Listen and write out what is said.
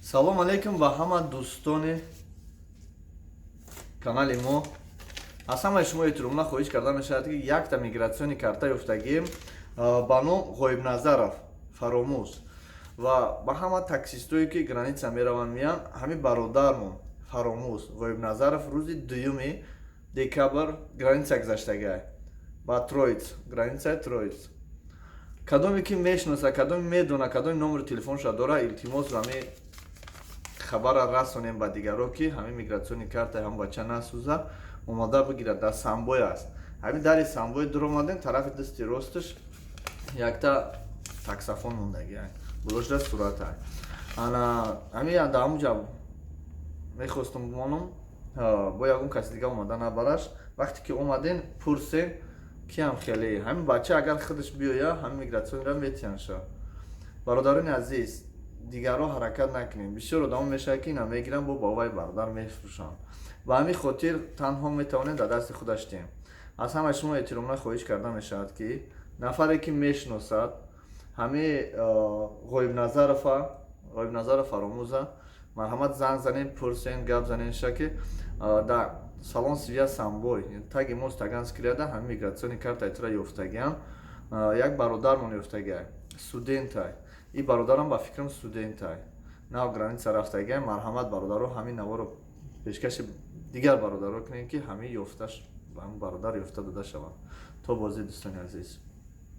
Салом алейкум ба ҳама дӯстони канали мо. Аз ҳамаи шумо эҳтиромона хоҳиш карда мешавад, ки якта миграционный карта ёфтагием ба ном Ғоибназаров Фаромӯз ва ба ҳама таксистое, ки граница мераванд, меян, ҳамин бародармон Фаромӯз Ғоибназаров рӯзи 2 декабр граница гузаштагиай ба Троиц, границаи Троиц. Кадоме ки мешиноса, кадоме медона, кадоме номери телефонша дора, илтимос, ҳами хабарра расонем ба дигаро, ки ҳамин миграционный картаи ҳам бача насӯза, омода бигирад. Дар Самбой аст. Ҳамин дари Самбой дуромадем, тарафи дасти росташ якта таксофон мондагӣ, болошда сурата. Ана ҳамин дар ҳамуҷа мехостум бимонам, бо ягон каси дига омада набараш. Вақте ки омаден, пурсем, киам хеле ҳамин бача агар худаш биёя, ҳамин миграционныйра метиҳанша. Бародарони азиз, дигарро ҳаракат накунем. Бисёр одамо мешавад, ки ина мегиранд, бо боваи бародар мефурӯшанд. Ба ҳамин хотир танҳо метавонем дар дасти худаш диҳем. Аз ҳамаи шумо эҳтиромона хоҳиш карда мешавад, ки нафаре ки мешиносад ҳамин Ғоибназарова, Ғоибназаров Фаромӯза, марҳамат, занг занем, пурсен, гап заненша, ки дар салон связи Самбой, таги мост Таганский ряда, ҳамин миграционный картаи тура ёфтагиам, як бародармон ёфтагиай, студентай. И бародарам, ба фикрам, студентай, нав граница рафтагиай. Марҳамат, бародаро, ҳамин наворо пешкаши дигар бародаро кунем, ки ҳамин ёфташ, ҳамин бародар ёфта дода шаванд. То бозӣ, дӯстони азиз.